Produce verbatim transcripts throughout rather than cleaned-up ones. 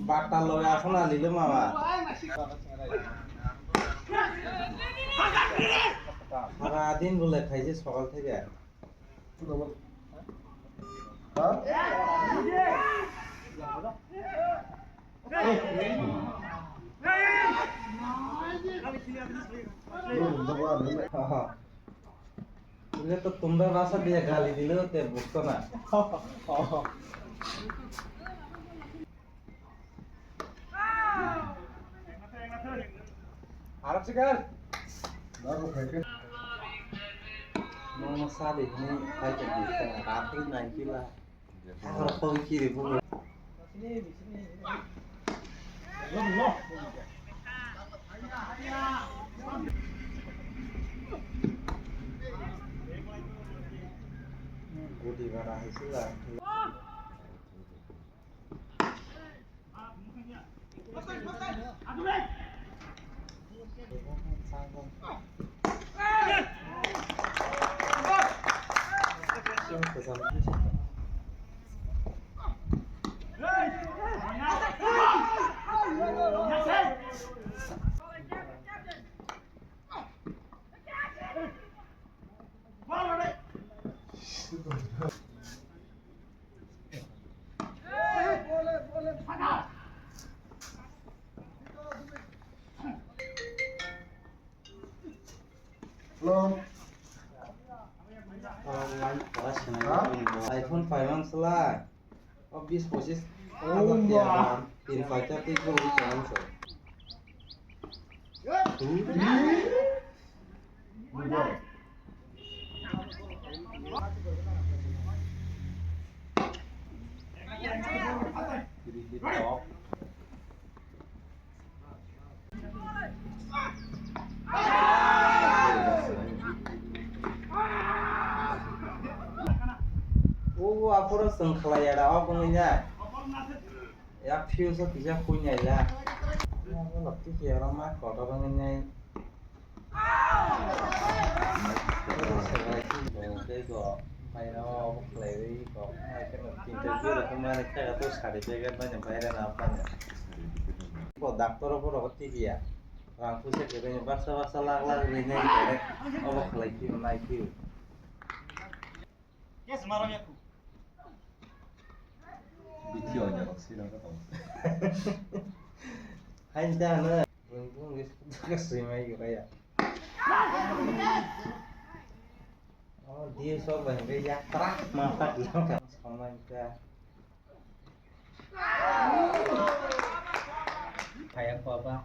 Bata loge asona lilo mama. Sara din bole khaise sokal theke. Bole to tumra basa diye gali dilo te bukto na. Arap sikar. Nono sadi hini kai ke di ka rapri nai kila. Har kong kiri bu. Gudi bara hai sila. Hello. Online class. Ha? iPhone five ang sala. O bis pochis. Oh, hajar tiya ma. Dam. Tin paita twi kung di chang so. O aphuru chwng khlai ya da, o bwngwi ya. Ya fuse o kisa khui nai la. Ya bo lok tiki ya rama kotor wngwi nai. Tei go, paina o obo khlaiwi kok, hai kheno interview rok mani khe to certificate mani baire na mani. Bo doctor o borok tikiya, rang puisa kwrwi baksa baksa lakh lakh rinai khe obo khlai phio nai phio. Bithi o nyorok sirang ka tong. Hain ta hano. Bung bung is ka sui mai ka ya. Oh, dia sok bang dia yak trak mata dia kan sama ka. Kaya apa apa.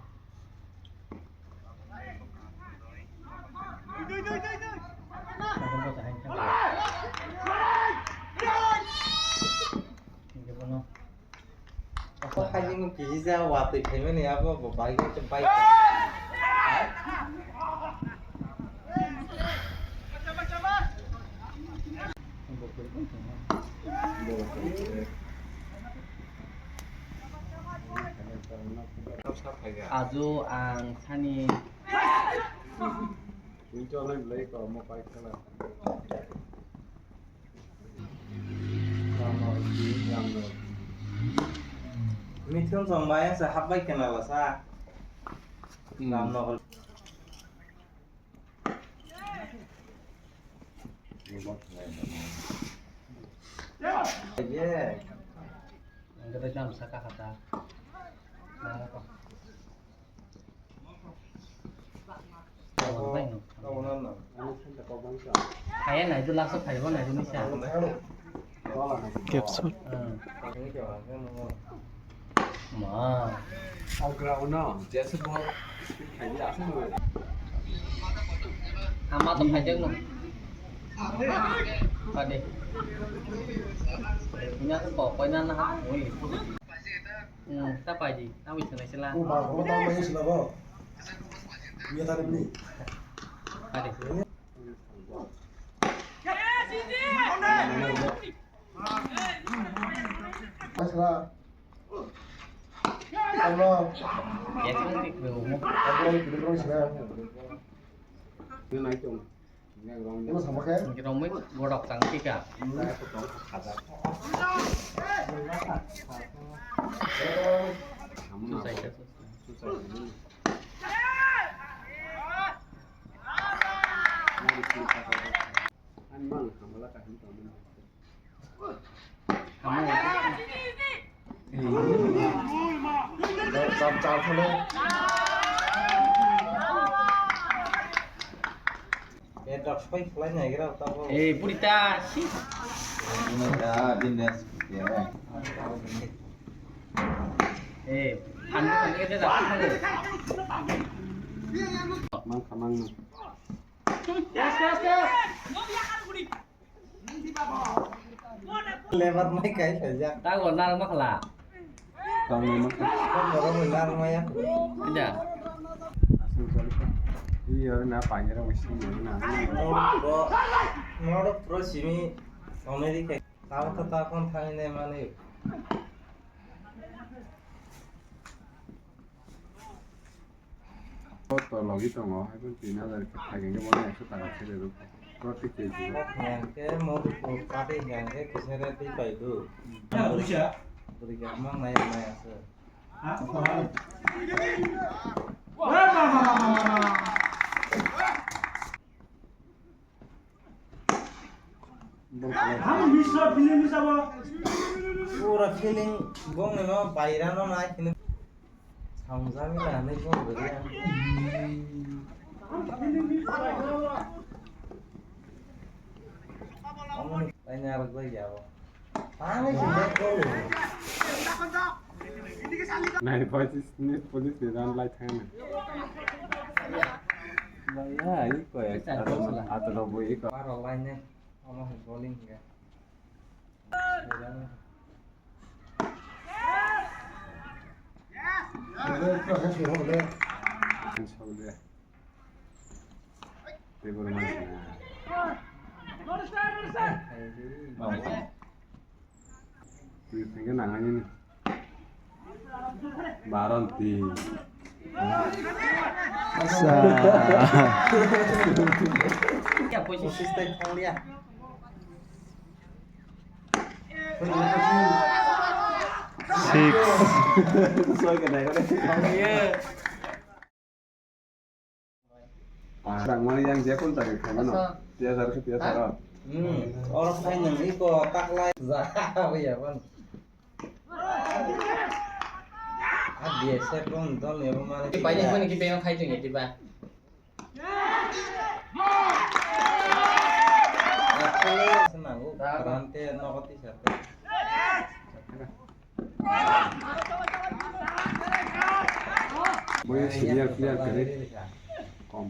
Abo haini kisa watwi phaimani abo bo bike se bike. Aju ang sani. Mithun song bai sa hapbai kenala sa. Hmm. Ramnagar. Ye. Ang kata jam saka kata. Kaya nai tu laksa phaibo nai tu nisa. Capsule. Ma. Aw ground no, jese bol. Kaya asal. Ama to phaijak no. Pade. Ina ko koi na na ha. Oi. Hmm, ta paji. Ta wi sanai sila. Ko ba ko ta mai sila bo. Iya tadi ni. Pade. Masra. Hello. Yes, nanti ke rumah. Hello, kita terus ya. Ini naik dong. Ini sama kayak. Kita rumah godok tangki ka. Susah itu. Susah ini. Mari kita. Ani mang hamala ka hin tong. Chal, chal, chal. Eh, dok soi khlai nai gra ta bo. Eh, purita, si. Ini ya, bin des. Ya. Eh, anu kan dia dah. Mang kamang mang. Lebar mai kai sajak. Tago nar makla. Tamo makla. Kok borok nar maya. Ada. Asal jali ka. Iya na panjara mesti na. Bo, bo, moro pro simi America. Tamo kata kon thani ne mani. Koto logi tongo, hai phano tin hajar khe thaigen khe bono ekso taka khe rw proti K G o. Hwnkhe modu pati hwnkhe kisa re twi pai do. Bwrwi khe amang nai nai aswk. Pura feeling bongni no bairano na kini samjami na ni bong gari ang. Omo ni taini arok bai ya bo. Tangwi sinjak ko. Nai police ni, police ni ran lai thang na. Baya, iko ya, ato, ato robo iko. Paro lai ne, omo hai bowling ya. Tei borok mansi na. Twi thangkhe nang ani ni. Baron twi. Asa. Six. Rang mani yang je kun tagi khaimano. Asa. Piyaj ar khe piyaj aro. Hmm. Oro khai nang iko taklai ja ya ban. Ah, dia se kon don ya mani. Paine kuni ki peyong khai tung ya tiba. Senang u karante nokoti sate. Boya senior player kare kom.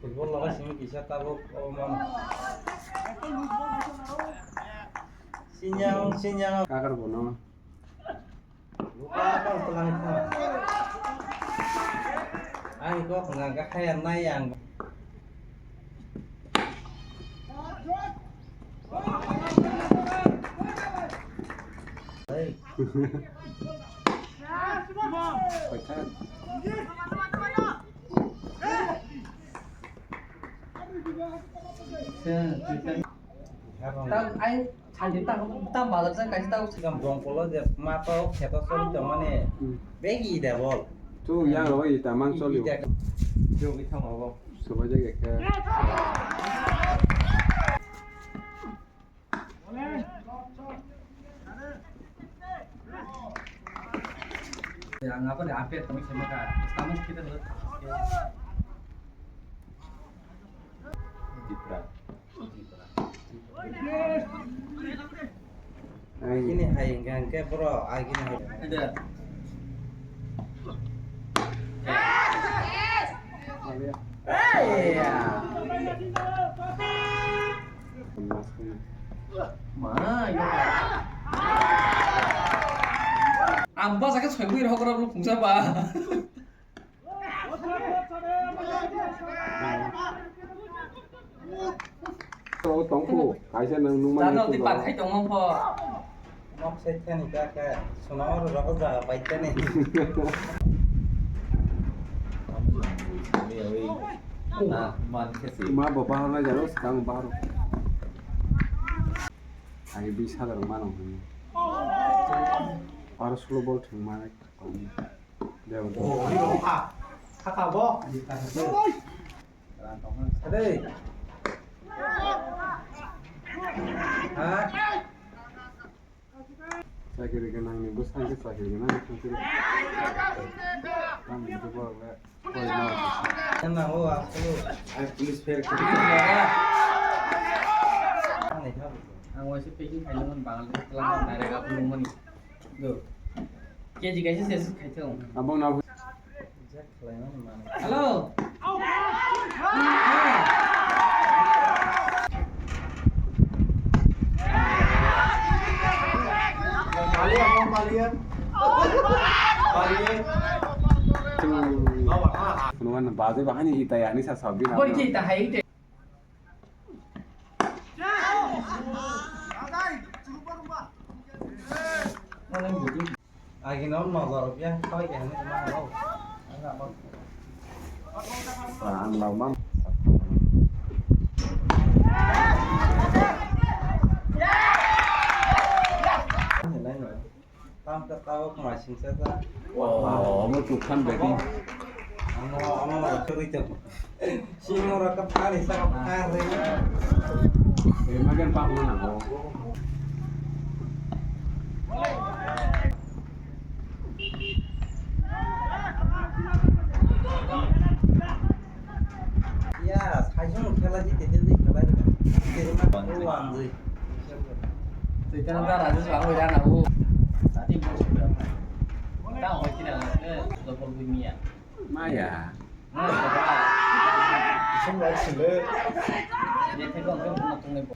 Football loga simi kisa tabuk o man. Sinyang, sinyang. Kakar bono. Luka apa pelang itu? Ang kok nggak kaya nayang. Hei. Tam ai santi tam tam balak sa kasi tahu. Sikam bongkolo je mato kheto soli tongmani. Hmm. Begi de bol. Tu yang lo ita mang soli. Ita. Jo ita mau. Soba jaga ke. Ang apa ni update kami sama ka. Kamu kita dulu. Citra. Citra. Agini hai hingka hingke boro agini hai. Ada. Hey! Ma, ya. Ang basa khe soibwi rw hokra bwlw phungsa ba. Tongkhu, kaisa nwng nungmani. Jano twi par khai tongma pho. Nok sai thani ka ka, suna oro rogo jaga pai thani. Na, man khe si. Ma bo bahar na jaro, skang bahar. Ai bi sadar mano hini. Aro sulo bol thwng mani. Debo. Oh, ini bo ha. Kaka bo. Dei. Ha? Chakiri gwnangni bwskango chakiri gwnangni thangkhe. Tamo borok le koi ma. Nang o aswk. Ai police fair. Ang waisa packing khainani Bangladesh tlang direct apni mani. Go. K G kaisa ses khaithung. Abang na. Hello. Kunuan baje bahani ita ya, ani sa sabi na. Bor ki ita hai ita. Agino nozor ya, koi ke hene ma ho. Ang lau mam. Tam ka tawak ma singsa ta. Oh, mo tu khan beti. Ano, ano na chori ta. Sino ra ka phari sa ka phari. Eh, magan pa mo na ho. Ya, saisung khela jite jite khela jite. Jite ma ko anjui. Chaitanya da Rajesh bang wai rana u. Tati mo sura. Ta hoi kina na ke double bui miya. Maya. Ising lai sile. Ye te ko ko na tungai ko.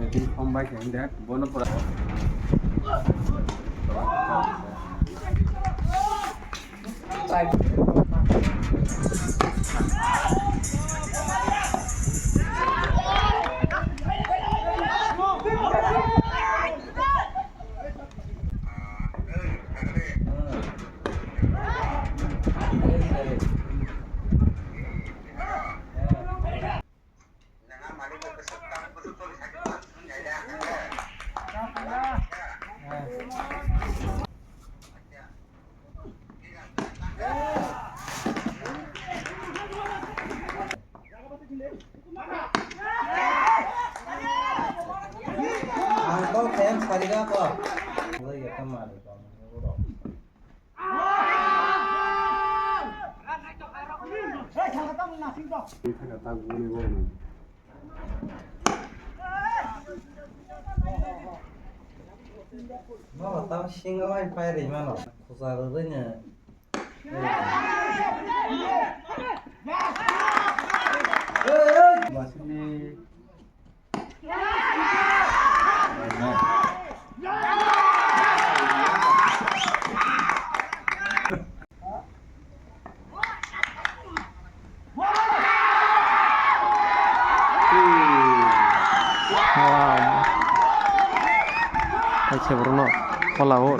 Batting form bai khe wngkha, bono pura. Ang kol kayang sariga ko. Wala ya kamari ko. No, tamo singo bai pai ri mano. Kusa ro ri ne. Ei, ei. Wow. Kaisa borokno phola o.